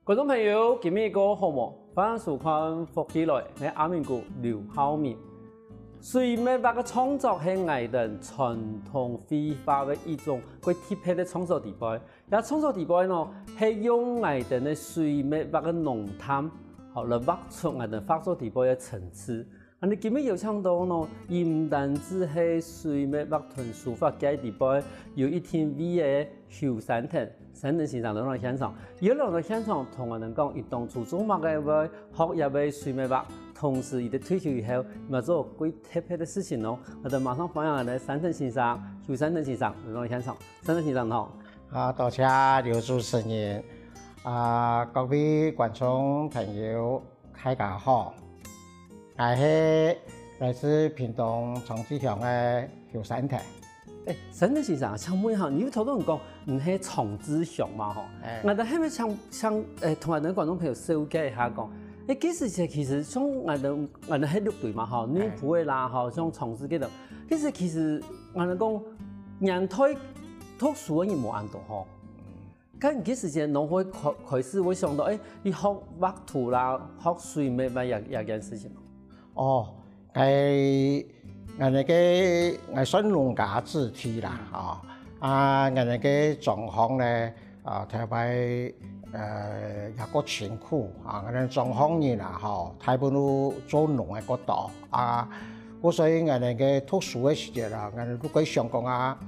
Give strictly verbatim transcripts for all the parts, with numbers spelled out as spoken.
觀眾朋友，今晡日過好無？歡迎收看《福氣來》，𠊎阿明哥劉浩明。水墨畫个創作係𠊎等傳統繪畫个一種較特別个創作地位。這創作地位呢，係用𠊎等个水墨畫个濃淡，好來畫出𠊎等畫作地位个層次。 恁呢今晡日有請到呢，毋單淨係水墨畫同書法界底背有一定位个邱山騰，山騰先生來到現場，佢來到現場同𠊎等講，佢當初做麼个會學這个水墨畫，同時佢个退休以後，乜做較特別个事情囉。𠊎等馬上歡迎𠊎等山騰先生，邱山騰先生來到現場。山騰先生好。啊，多謝劉主持人。啊，各位觀眾朋友， 大家好，𠊎係來自屏東長治鄉个邱山騰。欸，山騰先生，請問一下，你有頭先講你係長治鄉嘛吼？欸。𠊎等係毋係請請欸，同𠊎等觀眾朋友紹介一下講，欸，該時節其實像𠊎等𠊎等係六堆嘛吼，內埔个啦吼，像長治該兜，該時其實𠊎等講年代讀書个人無恁多吼。 該你該時節，仰會開開始會想到，欸，你學畫圖啦，學水墨畫這這件事情？哦，𠊎𠊎等个𠊎算農家子弟啦，哦，啊，𠊎等个庄項呢，啊，頭擺呃也較清苦啊，𠊎等庄項人啊，吼，大部分都做農个較多啊，故所以𠊎等个讀書个時節啦，𠊎等都會想講啊，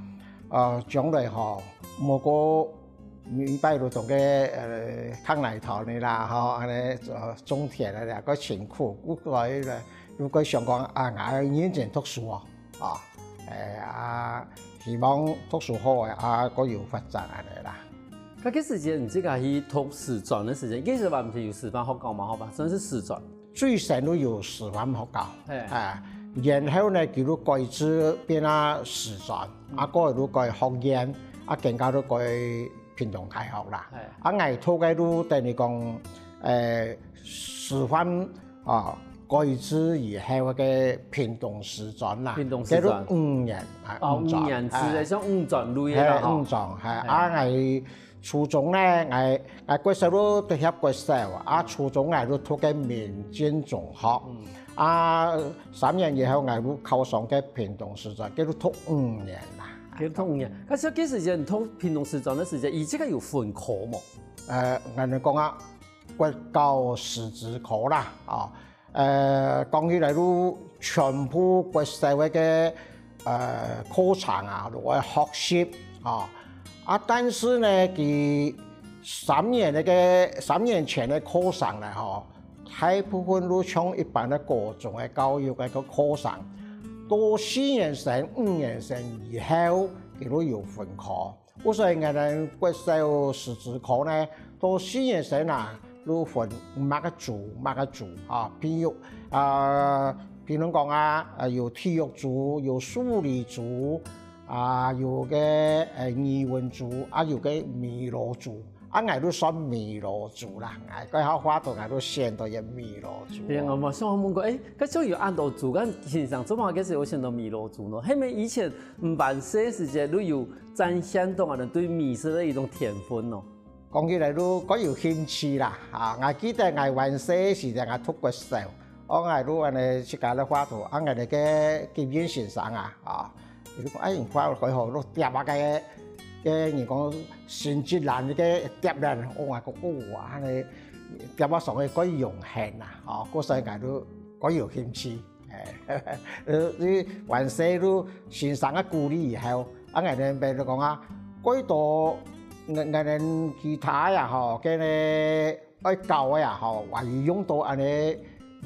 呃，將來吼，無過 每擺都同个呃扛泥頭呢啦，吼，恁呢呃種田啊，這个辛苦，故所以呢，又過想講啊，𠊎愛認真讀書哦，啊，欸啊，希望讀書好个啊，過有發展恁呢啦。該个時間，你自家去讀師專个時間，該時話毋係有師範學校嘛，好吧，算係師專。 最先都有師範學校，嘿。啊，然後呢，佢都改制變啊師專，啊，過都改學院，啊，更加都改屏東大學啦。嘿。啊，𠊎讀个都等於講，呃，師範啊，改制以後个屏東師專啦，屏東師專。該都五年啊，哦，五專，五年制个，哎。像五專類个啦，嘿，吼。五專，嘿，嘿。啊，𠊎 初中呢，𠊎𠊎國小都讀歇國小，啊，初中𠊎都讀个民間中學，啊，三年以後𠊎都考上个屏東師專，該都讀五年啦。該讀五年，該像該時間你讀屏東師專个時間，佢這个有分科無？呃，𠊎等講啊，國教師資科啦，啊， 呃，講起來都全部國小个个呃課程啊，都愛學習啊。啊，但是呢，佢三年个个三年前个課程呢，吼，大部分都像一般个高中个教育个个課程，到四年生、五年生以後，佢都有分科。 故所以𠊎等國小師資科呢，到四年生啊，都分麼个組、麼个組啊，譬如啊，譬如講啊，啊有體育組、有數理組，啊有个呃語文組，啊有个美勞組，啊𠊎都算美勞組啦，𠊎个好畫圖，𠊎都選到一美勞組。對，𠊎嘛想問過，欸，該就有恁多組，該先生做麼个時候選到美勞組呢？係毋係以前毋還細時節都有 展現到𠊎等對美術个一種天分哦。講起來都較有興趣啦，啊，𠊎記得𠊎還細時節𠊎讀國小，哦，𠊎都恁呢自家來畫圖，啊，𠊎等个金燕先生啊，啊，佢就講，哎，你畫到幾好，都貼啊个，个人講成績欄个貼欄，哦，𠊎講，哦，哇，恁呢貼啊上去較榮幸啊，哦，故所以𠊎都較有興趣。 欸，呃，你還細都先生个鼓勵以後，啊，𠊎等變到講啊，較多，𠊎，𠊎等其他个啊吼，該个愛教个啊吼，還有用到恁呢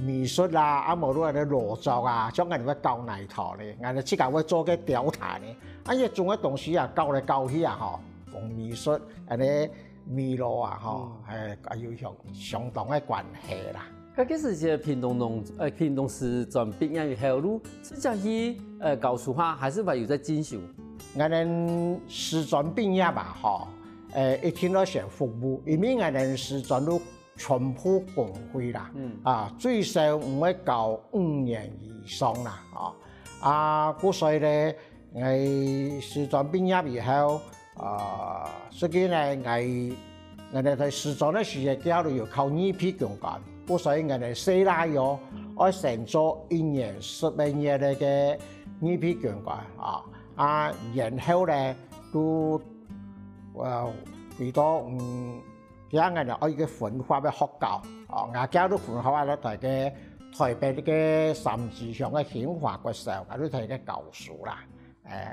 美術啦，啊，無就恁呢勞作啊，像𠊎等愛搞泥土呢，𠊎等自家會做个雕壇呢，啊，這種个東西啊，搞來搞去啊吼，講美術，恁呢美勞啊吼，嗯。欸，還有相，相當个關係啦。 該个時節屏東農，呃，屏東師專畢業以後，就直接去，呃，教書哈，還係還有在進修？𠊎等師專畢業啊，吼，呃，一定愛先服務，因為𠊎等師專都全部公費啦，嗯。啊，最少毋會教五年以上啦，啊，啊，故所以呢，𠊎師專畢業以後，啊，實際呢，𠊎 𠊎兜在師專个時節，佢兜有考二P軍官，故所以𠊎兜細倈仔愛先做一年十個月个二P軍官啊，啊，然後呢，就，呃，回到，嗯，佢𠊎兜愛一個分發个學校，哦，𠊎兜分發啊，在該台北个三芝鄉个興華國小，𠊎兜在該教書啦。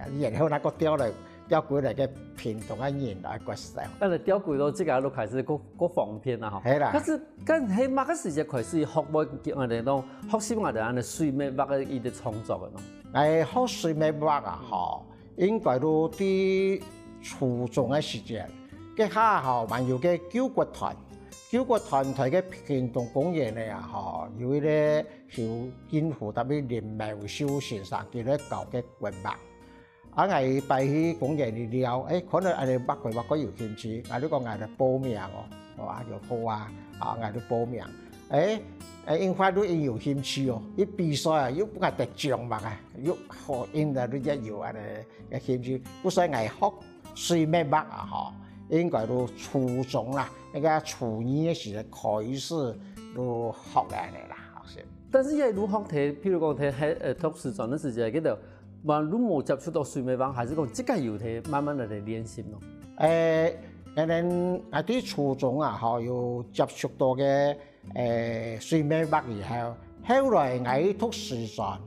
誒，然後那個調來，調歸來个屏東个人來國小。但係調歸到自家就開始過，過方便啦吼。係啦。但是，但係麼个時節開始學會𠊎兜講，學習𠊎兜恁樣水墨畫个一個創作个呢？誒，學水墨畫啊，吼，應該都在初中个時節，該下吼，還有個救國團，救國團在該屏東公園个啊，吼，有一個 邱金湖搭配林茂秀先生，佢兜教个國畫。啊，𠊎一擺去公園裡尞，誒，看到恁樣畫國畫，較有興趣，𠊎就講𠊎來報名哦，哦，啊，就好啊，啊，𠊎就報名。誒，誒，印花都有興趣哦，一比賽啊，又分𠊎得獎嘛啊，又好，因為都也有恁樣个興趣，故所以𠊎學 水墨畫啊，吼，應該都初中啦，該個初二个時節開始都學恁樣啦，學習。但是這路學題，譬如講，題係，呃，讀師專个時節，佢兜，嘛，都無接觸到水墨畫，還係講自家有題慢慢來練習咯？誒，可能啊，對初中啊，吼，有接觸到个 誒，水墨畫以後，後來𠊎讀師專，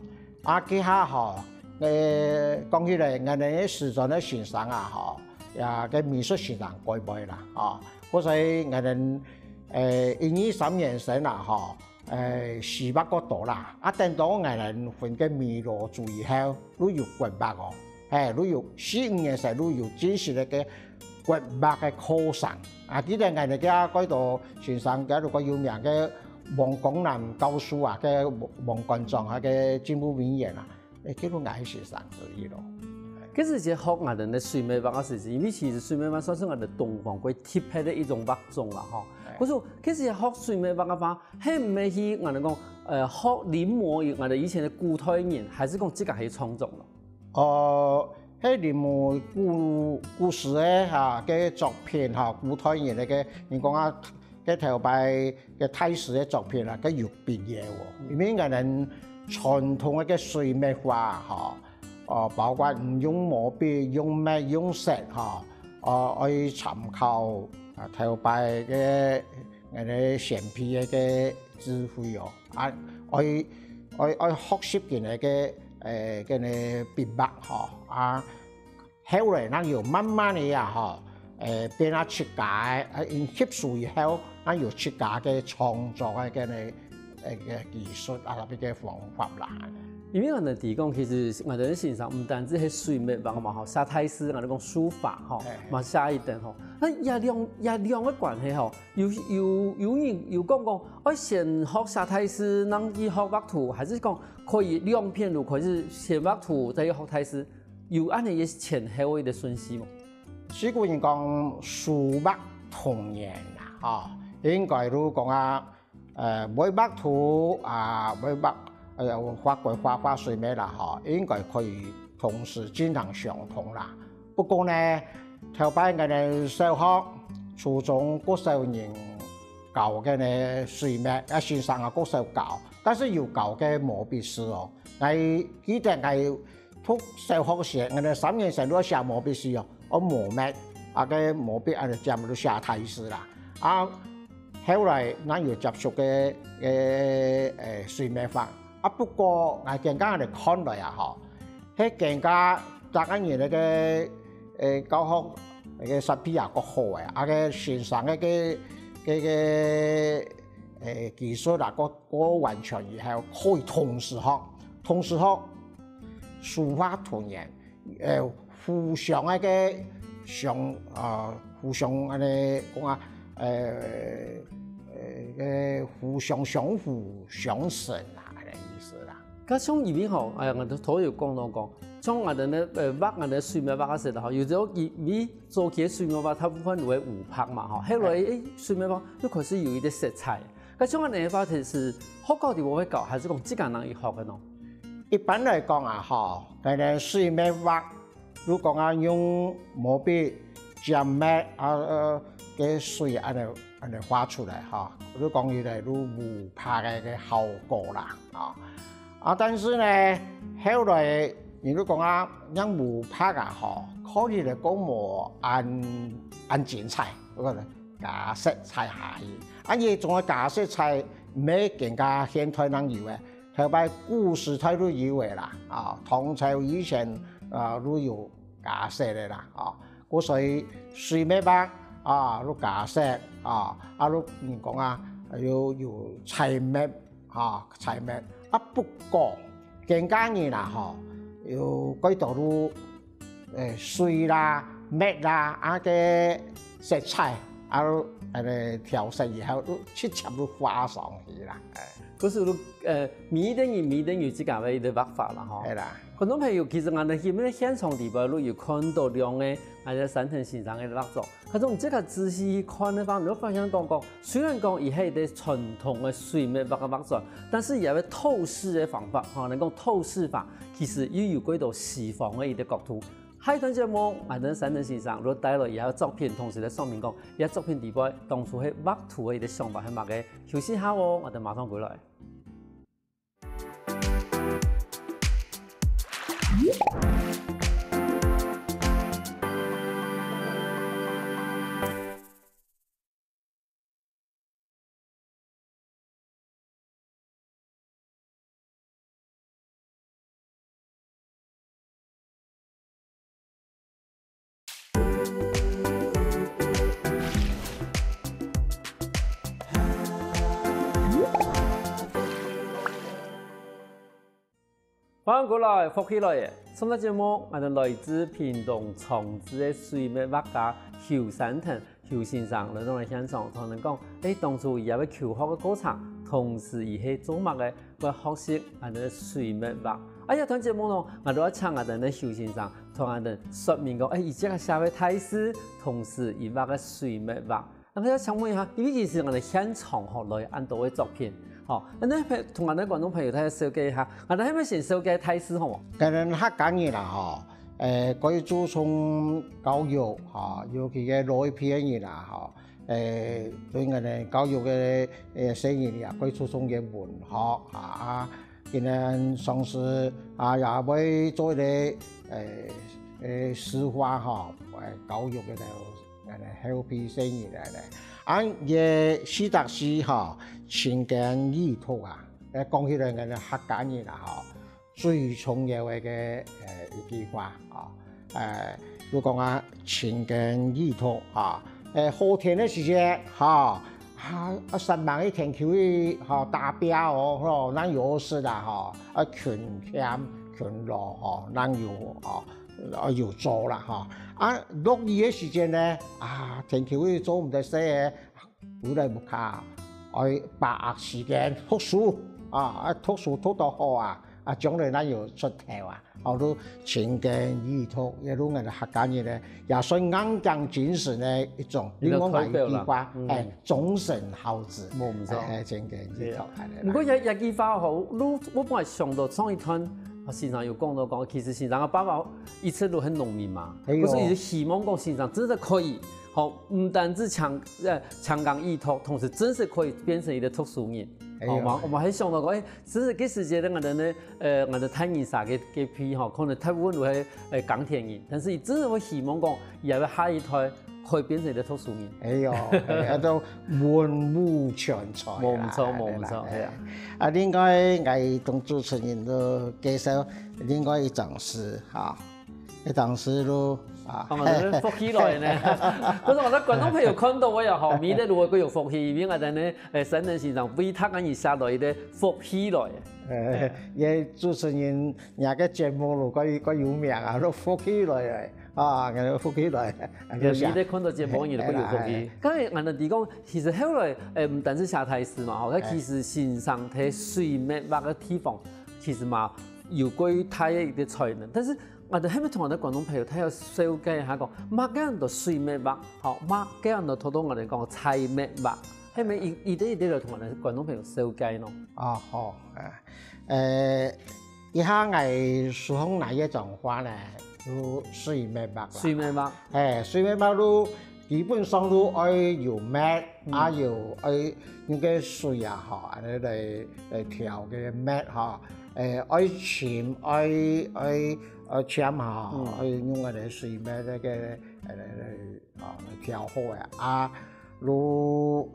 啊，該下吼，誒，講起來，𠊎兜師專个先生啊，吼，也个美術先生改變啦，吼，故所以𠊎兜，誒，一二三年生啊，吼，誒，西畫較多啦，啊，等到𠊎兜分个美勞組以後，都有國畫哦。 嘿，都有四五年時都有正式个國畫个課程。啊，記得𠊎兜个該兜先生，該兜較有名个王光南教授啊，个王館長啊，个進步名言啊，誒，佢都𠊎先生之一咯。其實學𠊎兜个水墨畫个時節，因為其實水墨畫算係𠊎兜東方過特別个一種畫種啦，吼。可是其實學水墨畫个話，係毋係去𠊎兜講，呃，學臨摹𠊎兜以前个古代人，還係講自家去創作咯？ 哦，該臨摹古，古時个哈，个作品哈，古代人个，人講啊，个頭擺个大師个作品啊，个有必要哦。因為𠊎兜傳統个水墨畫哈，哦，包括用毛筆、用墨、用色哈，哦，愛參考啊頭擺个 𠊎兜先輩个个智慧哦，啊，愛，愛，愛學習佢个个，誒，个个筆墨吼，啊，後來正有慢慢个啊吼，誒，變啊自家个，啊，因吸收以後，正有自家个創作个个个，誒，个技術啊，特別个方法啦。因為𠊎兜提供，其實𠊎兜个先生毋單止係水墨畫嘛吼，寫大字，𠊎兜講書法吼，嘛寫一等吼。該這兩，這兩个關係吼， 有，有，有人有講講，愛先學寫大字，正去學畫圖，還係講可以兩片都可以，先畫圖，再去學大字？有恁樣个前後个順序無？四句人講，書畫同源啊，吼，應該都講啊，呃，會畫圖啊，會畫，呃，畫，畫，畫水墨啦，吼，應該可以同時進行相通啦。 不過呢，頭擺𠊎兜小學、初中較少人教个呢，水墨，啊，先生啊較少教，但是有教个毛筆字哦。𠊎記得𠊎讀小學時，𠊎兜三年生都愛寫毛筆字哦，愛磨墨，啊，个毛筆啊，就專門寫大字啦。啊，後來𠊎有接觸个，个，誒，水墨畫。啊，不過𠊎今下來看來啊，吼， 係更加逐个人个，誒，教學个設備啊，較好个，啊，个先生个个个个，誒，技術啊，較，較完全以後，可以同時學，同時學書畫同源，誒，互相个个相，呃，互相恁樣講啊，誒，誒，个互相相輔相成啊，恁樣意思啦。 該像因為吼，哎呀，𠊎頭，頭有講到講，像𠊎兜呢，呃，畫𠊎兜水墨畫个時候吼，有時候因為早期个水墨畫大部分都係烏白嘛吼，後來，誒，水墨畫又開始有一點色彩。該像恁樣个話，其實學校裡肚會教，還係講自家人去學个呢？一般來講啊，吼，𠊎兜水墨畫 如果講啊，用毛筆、尖墨啊，呃，个水恁樣恁樣畫出來哈，就講起來就無白个个效果啦啊。啊，但是呢，後來人就講啊，恁無白啊吼，可以來講無恁恁精彩，我講加色彩下去。啊，這種个加色彩，毋係更加現代人有个，頭擺古時代就有个啦啊，唐朝以前啊就有加色个啦啊。 故所以水墨畫啊，就加色啊，啊，就人講啊，有有彩墨啊，彩墨啊。不過今下日啊吼，有幾多就誒水啦、墨啦啊个色彩啊，就恁樣調色以後，就直接就畫上去啦。誒。可是就誒，每一個人每一個人有自家个一個畫法啦吼。係啦。觀眾朋友，其實𠊎等今日現場裡背就有看到兩個 𠊎个山藤先生个畫作。可是你這個仔細去看个話，你會發現講講，雖然講佢係一個傳統个水墨畫个畫作，但是佢有透視个方法，吼，人講透視法，其實又有幾多西方个一個角度。下一段節目，𠊎等山藤先生就帶來佢个作品，同時來說明講，佢个作品裡背當初係畫圖个一個想法係麼个。休息下哦，𠊎等馬上回來。 歡迎過來，福氣來了！上個節目，𠊎等來自屏東長治个水墨畫家邱山藤邱先生來到𠊎等現場，同𠊎等講，誒，當初佢个求學个過程，同時佢係做麼个，會學習𠊎等个水墨畫。啊，這段節目呢，𠊎等愛請𠊎等个邱先生，同𠊎等說明講，誒，佢這個寫个大字，同時佢畫个水墨畫。 那麼要請問一下，因為其實𠊎等現場吼來恁多个作品，吼，那同𠊎等觀眾朋友大家紹介一下，𠊎等係毋係先紹介大字好無？𠊎等客家人啦吼，誒，過於注重教育吼，尤其个老一輩人啦吼，誒，對𠊎等教育个誒細人也過於注重个文學啊，啊，今日上司啊也會做一個誒誒詩畫吼，誒教育个 恁樣後輩細人來咧。啊，這四隻字吼，情耕意讀啊，誒，講起來，𠊎等客家人啊吼，最重要个一個，誒，一句話吼，誒，就講啊，情耕意讀啊，誒，好天个時節吼，啊，煞猛去田坵去吼，打拚哦，吼，正有食啦吼，啊，勤儉勤勞吼，正有吼， 啊，有做啦吼。啊，落雨个時節呢，啊，天氣會做毋得事个，無來無去，愛把握時間讀書啊，啊，讀書讀到好啊，啊，將來正有出頭啊。哦，就情耕意讀，這就𠊎等客家人呢，也算硬頸精神个一種，另外一句話，一個代表啦。嗯。誒， 終身好子。無毋著。誒，真个，真个。毋過這，這句話吼，你，𠊎本來想到上一段，啊，先生有講到講，其實先生个爸爸一直都係農民嘛，哎喲。故所佢就希望講先生真个可以，吼，毋單淨情，呃，情耕意讀，同時真个可以變成一個讀書人。哎喲。吼，𠊎，𠊎還想到講，誒，真个該時節个𠊎等呢，呃，𠊎等大人儕个，个輩吼，可能大部分都係，呃，耕田人，但是佢真个會希望講，佢个下一代 會變成一個讀書人。哎喲，哎，啊，都文武全才啦，無毋著，無毋著，哎，係啊。啊，另外，𠊎同主持人都介紹另外一張詩哈，一張詩都啊，啊，嘛，這福氣來呢。可是𠊎等觀眾朋友看到个也好，明天如果有福氣，因為𠊎等呢，誒，山藤先生為大家人寫了一個福氣來。誒，也主持人，人家个節目咯，蓋，蓋有名啊，都福氣來了。 啊，𠊎福氣來，也係在看到節目，你都會有福氣。哎，哎。剛才𠊎等提講，其實後來，誒，毋單淨寫大字嘛，吼，佢其實先生在水墨畫个地方，其實嘛，有過大个一個才能。但是，𠊎等係毋係同𠊎等觀眾朋友，大家紹介一下講，麼个安到水墨畫，吼，麼个安到頭頭𠊎等講彩墨畫，係毋係一，一點一點來同𠊎等觀眾朋友紹介呢？啊，好，哎。 呃，一下𠊎手項拿一張畫呢，就水墨畫啦。水墨畫。哎，水墨畫就基本上都愛有麥，嗯。啊有愛用个水啊，吼，恁樣來，來調个麥吼，誒，愛浸，愛，愛，愛浸吼，嗯。愛用恁樣水麥那个，呃，來，來，啊，調好个啊，如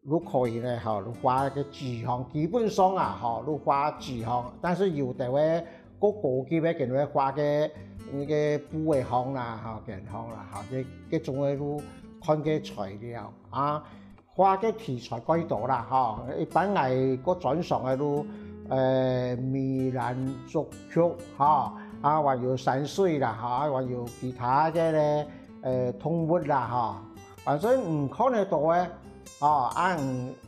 都可以呢，吼，都畫个紙項，基本上啊，吼，都畫紙項，但是有个會過高級个，可能會畫个那个布个項啦，吼，件項啦，吼，這，這種个都看个材料啊，畫个題材蓋多啦，吼，一般來个專長个都，呃，美蘭竹菊，吼，啊，還有山水啦，吼，還有其他个咧，呃，動物啦，吼，反正你看得到个， 哦，恁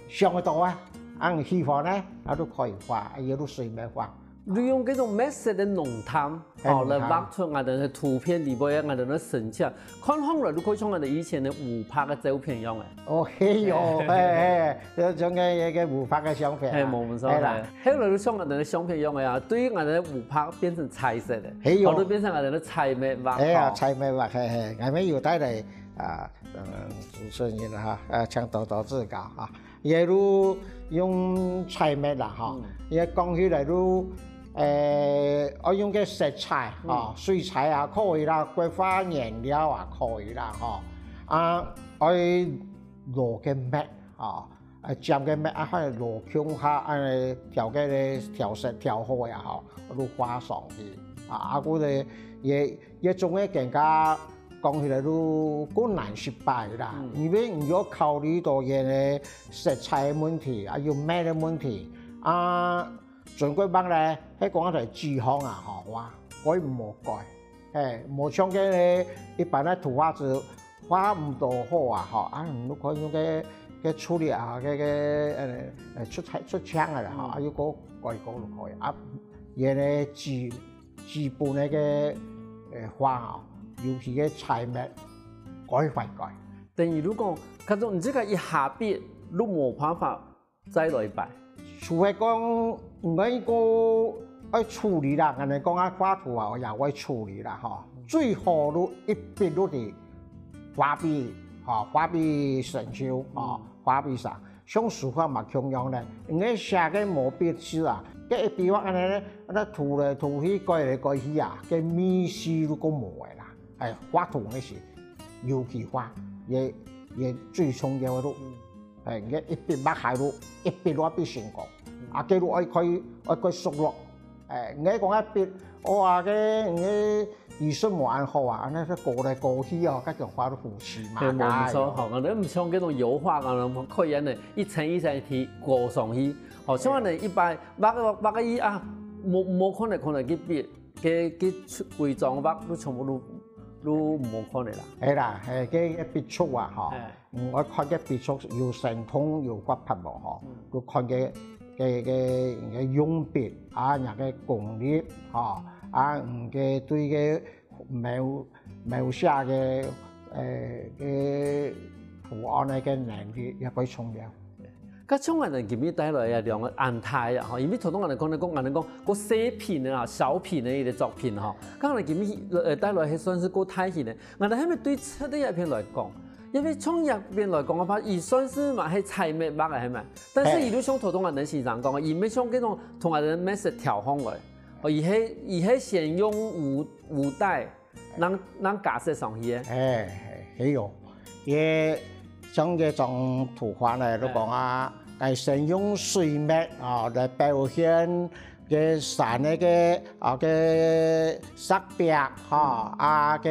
想得到啊，恁喜歡呢，啊，都可以畫，也都隨便畫。利用這種麥色个濃淡，哦，嘿，濃淡。來畫出𠊎兜个圖片裡背个𠊎兜个神情。看上來，就可以像𠊎兜以前个湖泊个照片樣个。哦，嘿喲，嘿，嘿，就像个，个湖泊个相片啊。嘿，無錯，嘿啦。嘿。後來就像𠊎兜个相片樣个啊，對𠊎兜个湖泊變成彩色个，嘿喲。好多變成𠊎兜个彩墨畫，哎呀，吼。彩墨畫，嘿，嘿，𠊎兜有帶來 啊，嗯，主持人哈，啊，請多多指教哈。也就用彩墨啦，哈，嗯。也講起來就，呃，愛用个色彩，哈，嗯。水彩啊可以啦，繪畫顏料啊可以啦，哈。啊，愛落个墨，哈，啊，尖个墨啊，還有落共下，恁樣調个咧，調色調好个啊，吼，就畫上去。啊，啊，故所也，也總个更加 講起來就困難失敗啦，嗯。因為你要考慮到佢个色彩个問題，啊，有墨个問題，啊，中國畫呢，係講在紙項啊，吼，畫，改毋好改，嘿，無像个一般个圖畫紙畫毋到好啊，吼，啊，你可以用个，个處理啊，个，个，呃，呃，出彩，出槍个啦，吼，嗯。啊，又過改過就可以，啊，佢个紙 基本个，个，呃，畫哦，尤其个彩墨，改快改。等於如果，看中你這個一下筆，就無辦法再來一擺。除非講，毋過愛處理啦，恁樣講啊，畫圖啊，也會處理啦，吼。最好就一筆就係畫筆，吼，畫筆成就，吼，畫筆上。 像書法嘛共樣呢，你寫个毛筆字啊，該一筆畫恁樣呢，恁樣塗來塗去，改來改去啊，該味緒就過無个啦。哎，畫圖个時，尤其畫，也，也最重要个咯。哎，你一筆畫下去，一筆畫筆成功，啊，該就愛開，愛開熟絡。 哎，你講啊，筆，哇，該，該藝術無恁好啊，恁樣過來過去哦，該種畫都胡七八八个哦。嘿，無錯，吼，可能毋像該種油畫啊，可以恁樣一層一層地過上去。吼，像恁樣一般畫个，畫个伊啊，無，無可能，可能去筆，該，該規張畫都全部都，都無可能啦。係啦，嘿，該，該筆觸啊，吼。嘿。 嗯，愛看个筆觸有生動有活潑無吼，嗯。就看个，个，个，个用筆啊，若个功力吼，啊，嗯，个對个描，描寫个，呃，个圖案个，个能力也會重要。該像𠊎兜今日帶來个兩個恁大啊，吼，因為頭先𠊎兜講，講，𠊎兜講，个細品个啊，小品个一個作品吼，剛才今日，呃，帶來還算係較大型个，𠊎兜還無對這一片來講， 因為從一片來講个話，佢算係嘛係彩墨畫个，係無？但是佢就像頭先𠊎兜先生講个，佢毋係像該種同𠊎兜墨色調上來，哦，佢係，佢係先用烏，烏底，正，正加色上去个。哎，係哦，也像這種圖畫呢，就講啊，哎，先用水墨啊來表現 个山个个，啊，个石壁吼，啊，个，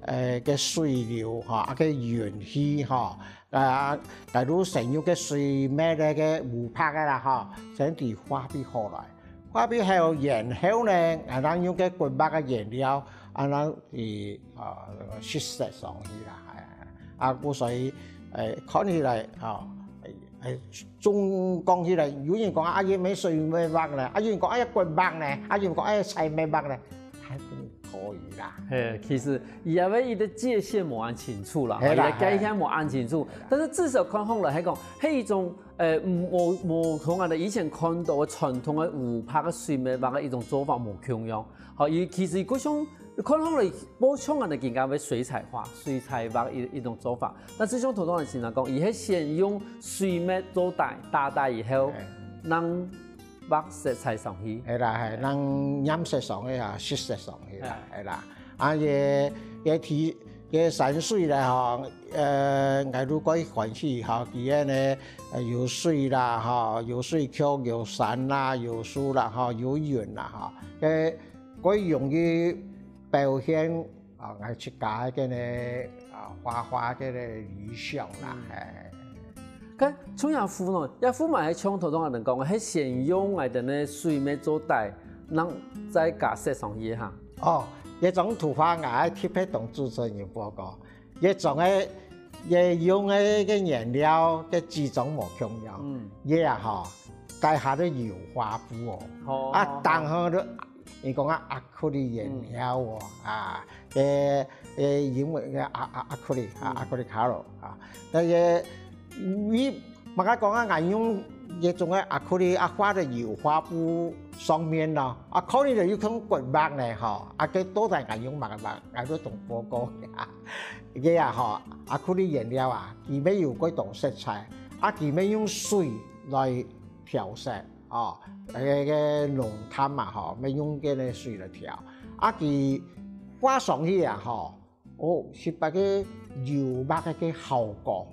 呃，个水流吼，啊，个雲氣吼，啊，大陸成有个水面个个湖泊个啦吼，先地畫筆好來。畫筆好，然後呢，啊，咱用个滾墨个原料，啊，咱去，啊，實色上去啦，哎，啊，故所以，哎，看起來，吼，哎， 哎，總講起來，有人講啊，愛用水墨畫呢，啊，有人講愛滾墨呢，啊，有人講愛彩墨畫呢，還可以啦。嘿，其實佢个一個界限無恁清楚啦，係啦，佢个界限無恁清楚。但是至少看上來，係講，係一種，呃，無，無同𠊎兜以前看到个傳統个湖泊个水墨畫个一種做法無共樣。好，佢其實佢像看起來無像恁樣更加个水彩畫、水彩畫一一種做法。但係像頭先个先生講，佢係先用水墨做底，打底以後，哎正畫色彩上去。係啦，係，正染色上去啊，色色上去啦，係啦。啊，也也提也山水咧吼，呃，𠊎都蓋歡喜吼，佢个呢，呃，有水啦吼，有水溝，有山啦，有樹啦吼，有雲啦吼，个蓋容易表現啊，𠊎自家个呢啊畫畫个呢理想啦，哎。該像這幅呢，這幅嘛係像頭先恁樣講，係先用𠊎等个水墨做底，正再加色上去哈。哦，這種圖畫𠊎特別同主持人報告，這種个，這用个个顏料个幾種無共樣，嗯，這啊吼，底下都油畫布哦，好，啊，頂上都，你講啊，壓克力顏料哦，啊，誒誒，英文个壓壓壓克力啊，壓克力color啊，但是你 麼个講啊，𠊎用這種个壓克力啊畫在油畫布上面咯，啊，可能就有種筆墨呢吼，啊，該到底𠊎用麼个墨，𠊎都同報告啊。這啊吼，壓克力顏料啊，佢乜有幾種色彩，啊，佢乜用水來調色，哦，該个濃淡嘛吼，乜用該个水來調，啊，佢畫上去啊吼。 哦，係把个油墨个个效果。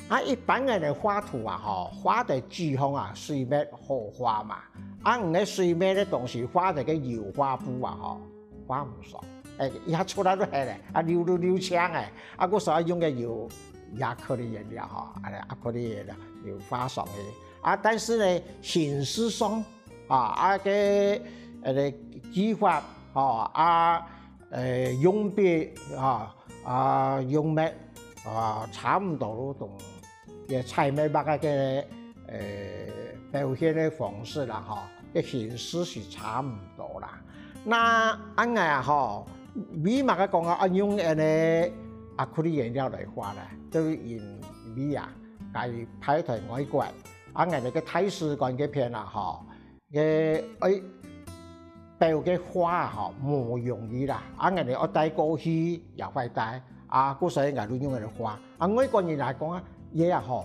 啊，一般个人畫圖啊吼，畫在紙項啊，水墨好畫嘛。啊，毋係水墨个東西畫在个油畫布啊吼，畫毋爽。誒，一下出來都係咧，啊，流都流青誒，啊，故所以用个油壓克力顏料吼，啊，壓克力顏料油畫上去。啊，但是呢，形式上啊，啊，个呃技法吼，啊， 呃，用筆啊，啊，用墨啊，差毋多都同个彩墨畫个个呃表現个方式啦吼，个形式係差毋多啦。那恁樣啊吼，為麼个講啊，愛用恁呢壓克力顏料來畫呢？就係因為啊，𠊎派在外國，啊，𠊎等个大使館該片啊吼， 个愛表个畫吼，無容易啦，啊，𠊎等愛帶過去也壞帶，啊，故所以𠊎就用个畫。啊，外國人來講啊，這啊吼，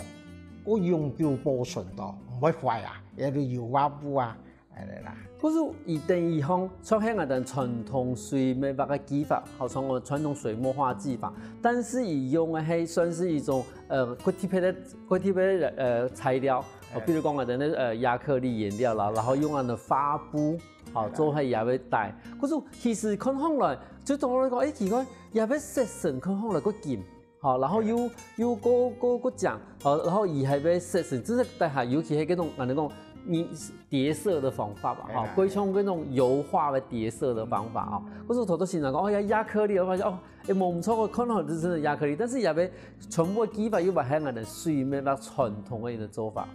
過永久保存到，毋會壞啊，這就油畫布啊，恁呢啦。故所以等於講，像係𠊎等傳統水墨畫个技法，好像講傳統水墨畫技法，但是佢用个係算是一種呃，較特別个、較特別个呃材料，哦，比如講𠊎等个呃壓克力顏料啦，然後用𠊎等个畫布，好，做下也會帶。可是其實看上來，就總來講，誒，奇怪，也會色水看上來較金，好，然後又又較較較靚，好，然後佢還會色水，就是底下尤其係該種，𠊎等講，你疊色的方法吧，哈，哎呀過像該種油畫的疊色的方法哈。可是頭頭先生講，哦，壓壓克力，我發現哦，誒，無毋著，看上來就真的壓克力，但是也會全部的技法又還係𠊎等水墨畫傳統个一個做法。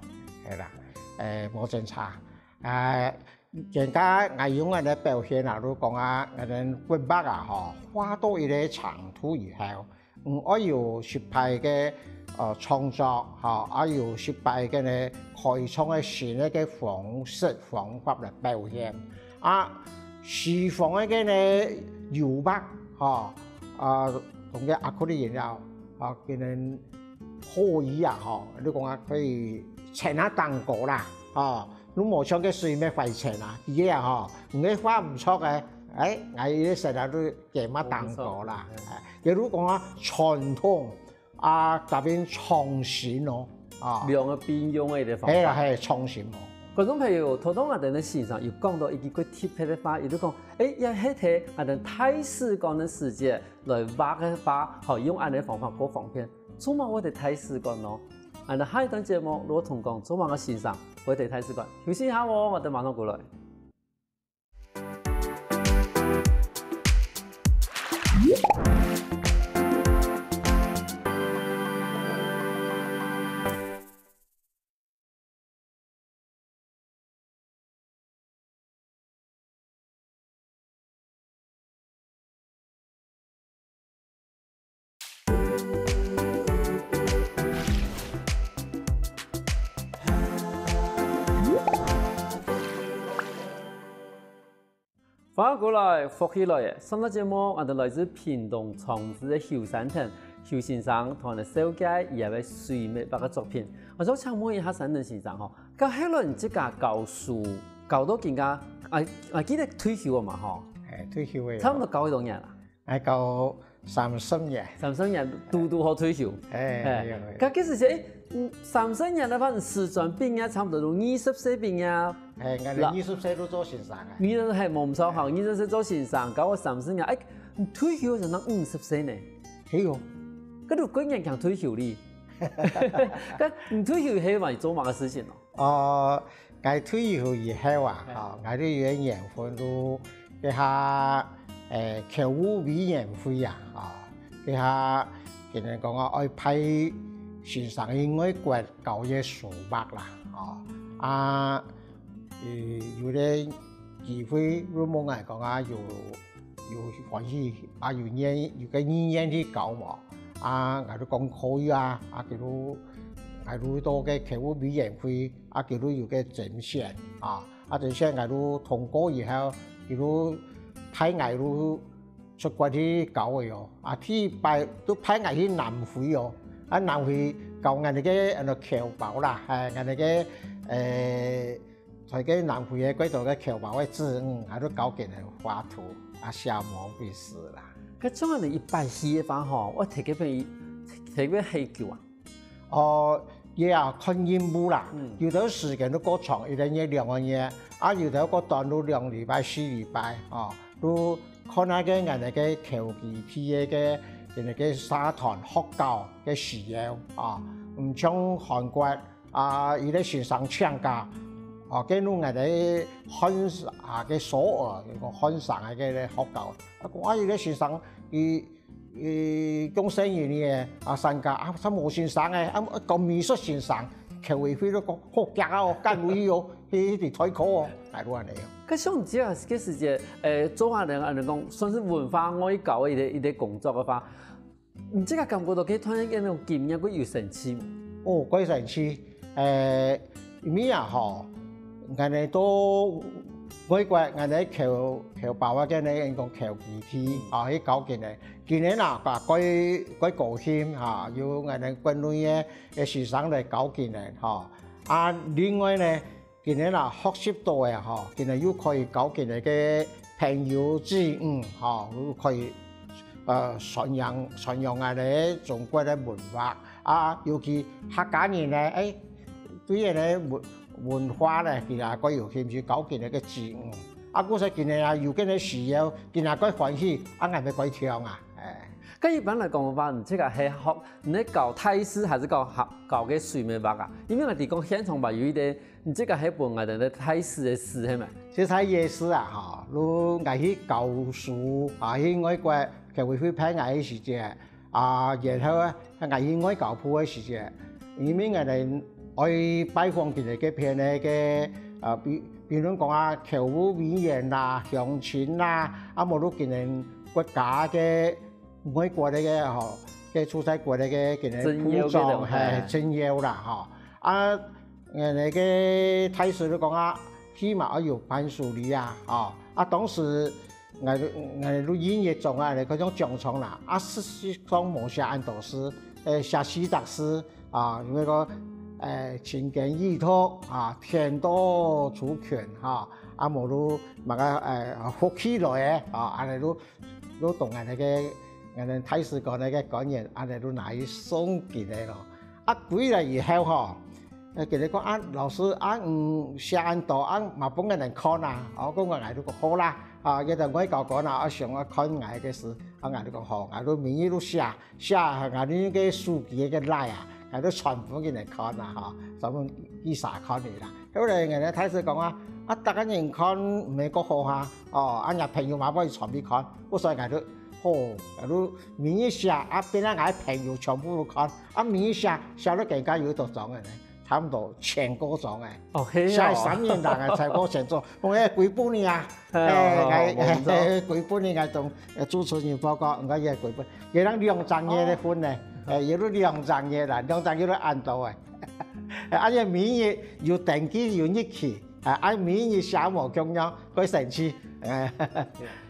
係啦，誒，無精差。啊，更加𠊎用恁呢表現啊，就講啊，𠊎等筆墨啊，吼，畫到一個程度以後，嗯，愛有失敗个呃創作，吼，愛有失敗个呢開創个新个个方式方法來表現。啊，西方个个呢油墨，吼，啊，同个壓克力顏料，啊，可能可以啊，吼，你講啊可以層啊當高啦，吼，你無像个水墨畫層啊，佢个啊，吼，你个畫毋著个，誒，𠊎个色啊都減啊當高啦，誒，也就講啊傳統啊，甲變創新哦，啊，兩個並用个一個方法。係啦，係創新哦。觀眾朋友，頭先𠊎等个先生有講到一句較特別个話，佢就講，誒，也係在𠊎等大使館个時節來畫个畫，好，用恁呢方法較方便。做麼會在大使館呢？𠊎等下一段節目，羅同講做麼个先生會在大使館。休息一下哦，𠊎等馬上過來。好，過來，福氣來了！上个節目，𠊎兜來自屏東長治个邱山騰邱先生同𠊎兜紹介佢个水墨畫个作品。𠊎想請問一下山騰先生吼，到後來你自家教書，教到今下，𠊎，𠊎記得退休了嘛吼？欸，退休了。差毋多教幾多年啦？欸，教三十年。三十年，堵堵好退休。欸，欸，有，有。該，該時節，欸，嗯，三十年个話，你師專畢業差毋多都二十歲畢業。欸，𠊎兜啦。二十歲都做先生啊。你都還無毋錯吼，二十歲做先生，教到三十年，欸，你退休个時節正五十歲呢。係哦。該都幾年前退休哩。該你退休係做麼个事情哦？ 呃，𠊎退休以後啊，吼，𠊎兜有一年份都該下，欸，僑務委員會啊，吼，該下佢等講啊，愛派先生去外國教一書畫啦，吼，啊，有，有个機會，就問𠊎講啊，有，有歡喜啊，有願，有个意願去教無？啊，𠊎就講可以啊，啊，佢就，𠊎就到該僑務委員會 啊，佢就有个甄選啊，啊，甄選𠊎就通過以後，佢就派𠊎就出國去教个哦。啊，第一擺就派𠊎去南非哦，啊，南非教𠊎兜个，呃，僑胞啦，欸，𠊎兜个，欸，在該南非个國度个僑胞个子女，啊，就教佢等畫圖，啊，寫毛筆字啦。該恁樣一擺去个話吼，愛特別，特別幾久啊？ 哦，也啊，看任務啦。嗯。有兜時間就較長，一個月、兩個月，啊，有兜較短，就兩禮拜、四禮拜，哦，就看該个𠊎兜个僑基地个，个，个社團、學校个需要，啊，毋像韓國，啊，有个先生請假，哦，該就𠊎兜漢，啊，个首爾，有个漢城个，个學校，啊，講啊，有个先生，佢 呃，降生人呢，啊，產假，啊，煞無先生欸，啊，講美術先生，僑委會都講，好驚哦，趕毋去哦，去，去代課哦，大陸恁樣哦。該像你這个，个時節，呃，做下人恁樣講，算是文化外交个一個，一個工作个話，你這个感覺到該團隊个那種經驗會有神奇無？哦，蓋神奇。 呃，因為啊吼，𠊎兜到外國，𠊎兜僑，僑胞啊，該呢，人講僑基地，啊，去教佢等。佢等啊，蓋，蓋高興哈，有𠊎兜國內个，个先生來教佢等，吼。啊，另外呢，佢等啊，學習到个吼，佢等又可以教佢等个朋友子女，吼，又可以，呃，傳揚，傳揚𠊎兜中國个文化。 啊，尤其客家人呢，欸，對這个文，文化呢，佢也蓋有興趣，教佢等个子女。啊，故所佢等啊，有該个需要，佢等也蓋歡喜，啊，𠊎也蓋暢啊，欸。該一般來講个話，你這个係學，你係教大字還係教學，教个水墨畫啊？因為𠊎知講現場吧有一個，你這个係分𠊎兜个大字个字係無？這在夜市啊，吼，就𠊎去教書，啊，去外國，僑委會派𠊎去時節， 啊，然後啊，𠊎去外交部个時節，因為𠊎兜愛拜訪佢等該片个，个，啊，比，比如講啊，僑務委員啦、鄉親啦，啊，無就佢等國家个外國个，个吼，个駐在國个，个佢等政要該種，部長，嘿，嘿。政要啦，吼。啊，𠊎兜个大使就講啊，起碼愛有伴手禮啊，吼。啊，當時 𠊎，𠊎就印一張啊，來，該種獎狀啦，啊，實際上無寫恁多字，欸，寫四隻字啊，因為講，欸，勤耕耒土啊，天道酬勤哈，啊，無就麼个，欸，福氣來个啊，恁樣就，就同𠊎兜个，𠊎兜大使館个官員，恁樣就拿去送佢等咯。 啊，歸來以後吼，呃，佢等講：「啊，老師，啊，嗯，寫恁多，啊，嘛分𠊎兜看啊。」哦，講𠊎，𠊎就講：「好啦。」啊，佢等外交官啊，啊，想愛看𠊎个字，啊，𠊎就講：「好。」𠊎就名字就寫，寫，𠊎用該手機个line啊，𠊎就傳分佢等看啊，吼，專門寄相看个啦。後來𠊎个大使講啊：「啊，逐個人看毋係較好哈？哦，啊，若朋友嘛愛傳分佢看。」故所𠊎就，好，𠊎就名字寫，啊，變成𠊎个朋友全部都看。 啊，名字寫，寫到今下有幾多張个呢？差毋多千過張个。哦，係哦。寫三年零个，超過千張。𠊎个歸本呢啊，係哦，欸，𠊎，哦，無錯。歸本呢，𠊎同，呃，主持人報告，𠊎个歸本，佢人兩隻月个份呢，哦。欸，有兩隻月啦，兩隻月都恁多个。啊，這名字有登記，有日期，啊，啊，名字寫無共樣，蓋神奇。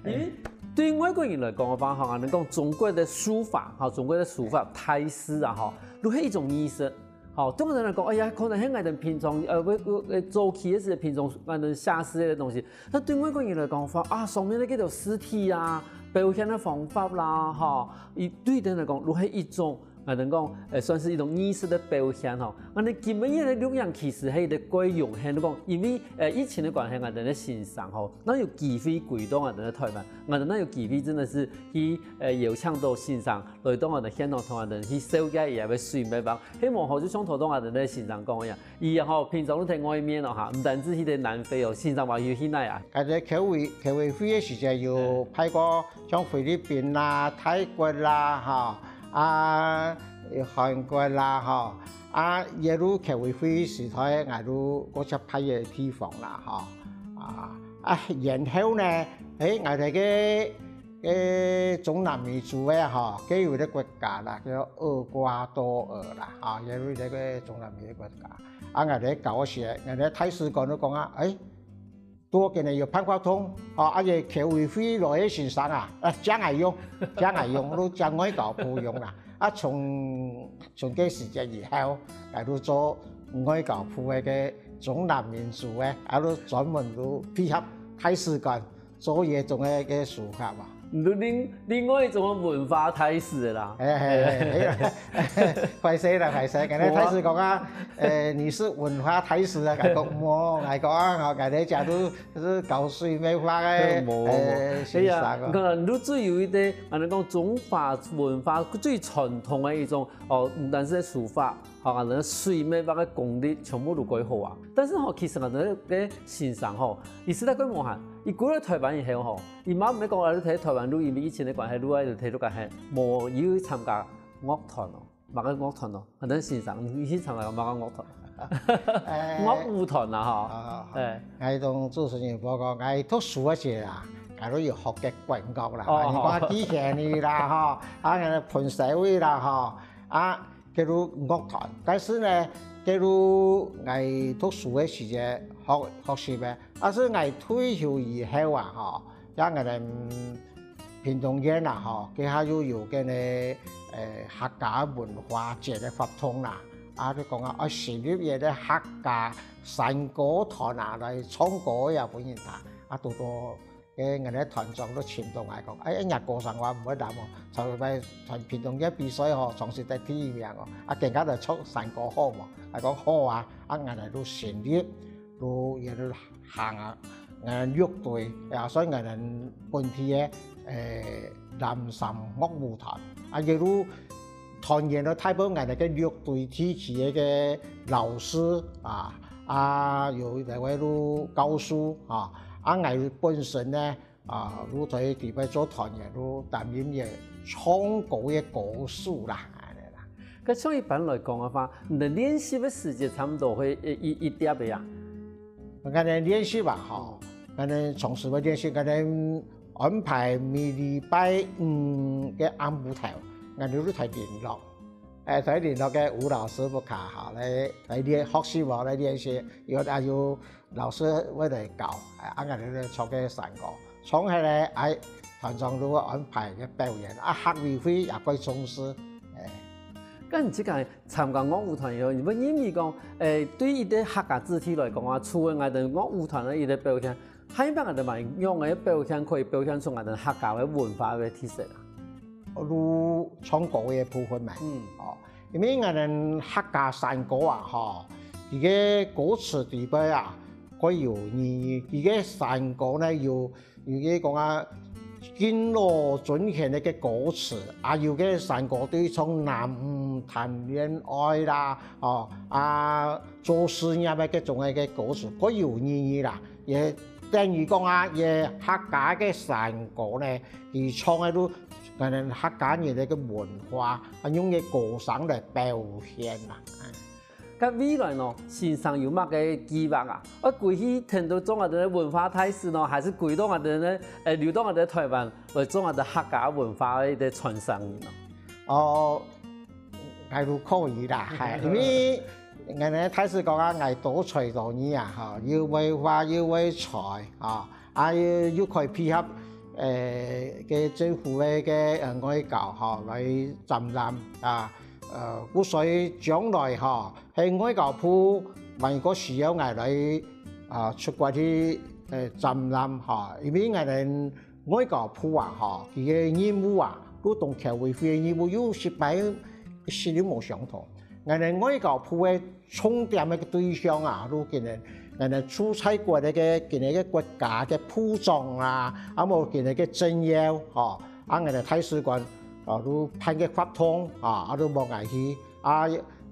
因為對外國人來講个話，吼，𠊎等講中國个書法，吼，中國个書法、大字啊，吼，都係一種藝術。吼，對𠊎等來講，哎呀，可能係𠊎等平常，呃，呃，呃，早期个時，平常𠊎等寫字个東西，但對外國人來講，話啊，上面个這種字體啊，表現个方法啦，吼，佢對佢等來講，都係一種 𠊎等講，呃，算係一種藝術个表現吼。𠊎等今晡日个錄影其實係一個過榮幸，講因為，呃，疫情个關係，𠊎等个先生吼，哪有機會歸到𠊎等个臺灣，𠊎等哪有機會真个係去，呃，邀請到先生來到𠊎等現場，同𠊎等去紹介佢个水墨畫。希望吼，就像頭先𠊎等个先生講个樣，佢吼平常都在外面哦哈，毋單止去到南非哦，先生還有去哪啊？𠊎等僑委，僑委會个時節有派過像菲律賓啦、泰國啦，吼， 啊，韓國啦，吼，啊，這兜僑委會時代，𠊎兜過去派个地方啦，吼，啊，啊，然後呢，誒，𠊎兜个，个中南美洲个，吼，該有个國家啦，叫厄瓜多爾啦，吼，也有這個中南美洲國家。啊，𠊎兜搞个時，𠊎兜大使館都講啊，誒， 都今日有辦法通，吼，啊，這僑委會來个先生啊，啊，正愛用，正愛用，都正外交部用啦。啊，從，從該時節以後，啊，都做外交部个，个中南民族个，啊，都專門都配合大使館做這種个，个書法嘛。你都另，另外一種文化大使个啦。嘿，嘿，嘿，嘿。壞勢啦，壞勢，剛才大使講啊，呃，你是文化大使啊，𠊎講，無，𠊎講啊，𠊎兜這都 係搞水墨畫个，無，無。誒，哎呀，先生啊。你看，你都最有一個，啊，你講中華文化最傳統个一種，哦，毋單係書法，吼，啊，那水墨畫个功力全部都蓋好啊。但是吼，其實啊，那個先生吼，佢實在蓋無閒，佢歸來臺灣以後吼，佢媽毋係講啊，你在臺灣錄音，因為疫情个關係，錄啊，在錄个係，無有參加樂團哦。 麼个樂團哦？恁樣先生，你去參加麼个樂團？誒，樂舞團啊，吼。啊，誒。𠊎同主持人報告，𠊎讀書个時啊，𠊎都有學个管樂啦，哦，你講機弦个啦，吼，啊，噴水个啦，吼，啊，這兜樂團。但是呢，這兜𠊎讀書个時節學，學習个，但是𠊎退休以後啊，吼， 像𠊎等屏東縣啦吼，該下又有該个，呃，客家文化節个活動啦，啊，就講啊，愛成立一個客家山歌團啊，來唱歌也分人聽。啊，堵堵，該𠊎个團長都尋著𠊎講，哎，若歌聲話毋會難哦，在該屏東縣比賽吼，總是得第一名哦，啊，今下來唱山歌好無？𠊎講好啊，啊，𠊎等就成立，就也就 行啊，呃，樂隊，啊，所以𠊎等本地个，呃，南山樂舞團，啊，一路團員都代表𠊎等个樂隊地區个，个老師啊，啊，有一位都教授啊，啊，𠊎本身呢，啊，都在裡背做團員，都擔任个唱歌个歌手啦，恁樣啦。該像一般來講个話，你等練習个時間差不多會一，一，一點个呀？ 𠊎等練習啊，吼，𠊎等從事个練習，𠊎等安排每禮拜五个暗晡頭，𠊎等就在聯絡，誒，在聯絡个吳老師屋下，吼，來，來練，學習無，來練習，有，啊，有老師會來教，誒，啊，𠊎等就唱个山歌，唱起來，誒，團長就會安排个表演，啊，客委會也蓋重視，誒。該你自家 參加樂舞團以後，你會認為講，誒，對於一個客家子弟來講啊，除了𠊎等樂舞團个一個表現，還有別个麼樣个表現可以表現出𠊎等客家个文化个特色啊？就唱歌个部分嘛。嗯。哦，因為𠊎等客家山歌啊，吼，佢个歌詞裡背啊，蓋有意義。佢个山歌呢，有 有个講啊，敬老尊賢个歌詞，啊，有个山歌對唱男女談戀愛啦，哦，啊，做事業个各種个歌詞，蓋有意義啦。也等於講啊，這客家个山歌呢，佢唱个都可能客家人个文化，啊，用个歌聲來表現啦。 該未來呢，先生有麼个計畫啊？愛歸去跈等做𠊎等个文化大使呢，還係歸到𠊎等个，誒，留到𠊎等个臺灣，來做𠊎等客家文化个一個傳承人呢？哦，𠊎都可以啦，係，因為𠊎等大使講啊，𠊎多才多藝啊，吼，又會畫又會吹啊，啊又可以配合誒个政府个个誒外交吼來展覽啊，呃，故所以將來吼係外交部萬一个需要𠊎來啊出國去誒展覽吼，因為𠊎等外交部啊吼，佢个任務啊，都同僑委會个任務又係擺一息都無相同。𠊎等外交部个重點个對象啊，都今年𠊎等駐在國个个今年个國家个部長啊，啊無今年个政要吼，啊𠊎等大使館啊都辦个活動啊，啊都無𠊎去啊，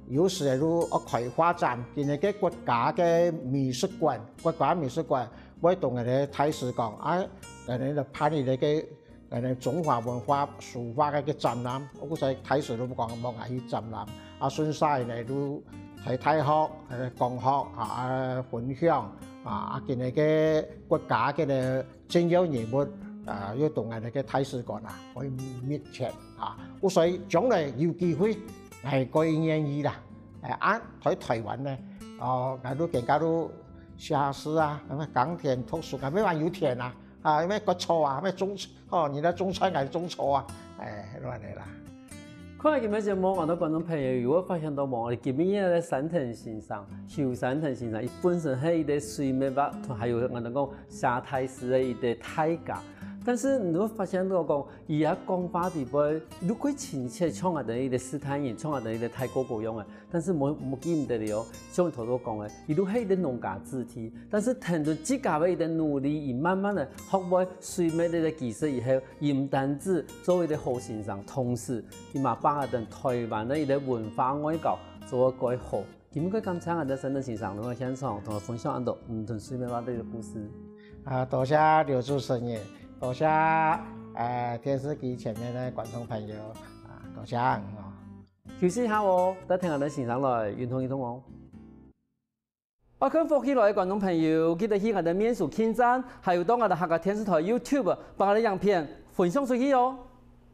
有時都愛開畫展，今年个國家个美術館，國家美術館會同𠊎等大使講啊，𠊎等就辦一个个 𠊎等中華文化書畫个个展覽，故所大使都講無愛去展覽，啊順續呢都在大學誒講學啊分享啊，啊今个个國家个个政要人物啊，又同𠊎等个大使館啊會密切啊，故所將來有機會𠊎个願意啦，誒啊在台灣呢，哦，𠊎都更加都寫詩啊，什麼耕田讀書啊，乜還有田啊，啊乜割草啊，乜種 哦，你來種菜，𠊎種草啊，誒，恁樣啦。看今日節目，𠊎兜觀眾朋友有無發現到無？今日个山藤先生，邱山藤先生，佢本身係一個水墨畫，還有𠊎兜講寫大字个一個大家。但是你會發現到講，佢个講話底背，如果親切，像𠊎兜一個斯坦人，像𠊎兜一個大哥哥樣个。 但是無無記毋得了，像頭頭講个，佢都係一個農家子弟，但是跈等自家个一個努力，佢慢慢个學會水墨个技術以後，佢毋單止做一個好先生，同時佢嘛幫𠊎兜台灣个一個文化外交做得蓋好。今日个感謝𠊎兜山藤先生來現場，同𠊎分享恁多毋同水墨畫个故事。啊，多謝劉主持人，多謝誒電視機前面个觀眾朋友，啊，多謝哦。 休息一下哦，再聽𠊎兜先生來運動運動哦。愛看福氣來个觀眾朋友，記得去𠊎兜面書網站，還有到𠊎兜客家電視台YouTube，幫𠊎兜影片分享出去哦。